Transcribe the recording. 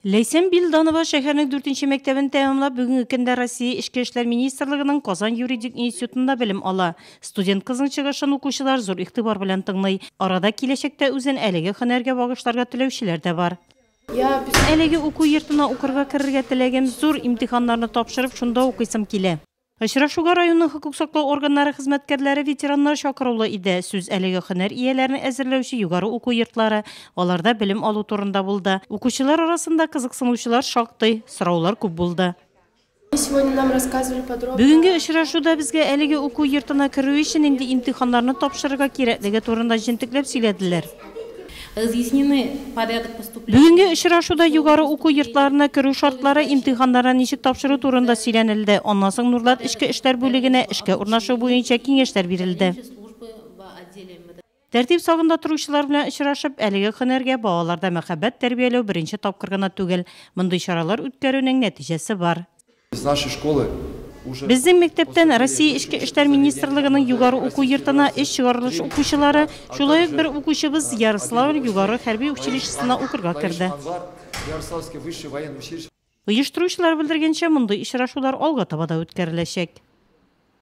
Ләйсән Билданова шәһәрнең дүртенче мәктәбен тәмамлап, бүгенге көндә Россия Эчке эшләр министрлыгының Казан юридик институтында белем ала. Студент кызның чыгышын укучылар зур игътибар белән тыңлый. Арада киләчәктә үзен әлеге һөнәргә багышларга теләүчеләр дә бар. Әлеге уку йортына укырга керергә теләгем зур, имтиханнарны тапшырып, шунда укыйсым килә. Очрашуга районның хокук саклау органнары хезмәткәрләре, ветераннар чакырулы иде. Сүз әлеге һөнәр ияләрен әзерләүче югары уку йортлары, аларда белем алу турында булды. Укучылар арасында кызыксынучылар шактый, сораулар күп булды. Бүгенге очрашуда безгә әлеге уку йортына керү өчен нинди имтиханнарны тапшырырга кирәклеге турында җентекләп сөйләделәр. Разъяснены порядок поступления. Бүгенге очрашуда югары уку йортларына керү шартлары, имтиханнарны ничек тапшыру турында сөйләнелде. Аннан соң Нурлат эчке эшләр бүлегенә эшкә урнашу буенча киңәшләр бирелде. Тәртип сагында торучылар белән очрашып, әлеге һөнәргә балаларда мәхәббәт тәрбияләү беренче тапкыр гына түгел. Мондый чаралар үткәрүнең нәтиҗәсе бар. Из нашей школы уже Безнең мәктәптән Россия Эчке эшләр министрлыгының югары уку йортына өч чыгарылыш укучылары, шулай ук бер укучыбыз Ярославль югары хәрби училищесына укырга керде. Ярославский высший военный училище. Оештыручылар белдергәнчә, мондый очрашулар алга таба да үткәреләчәк.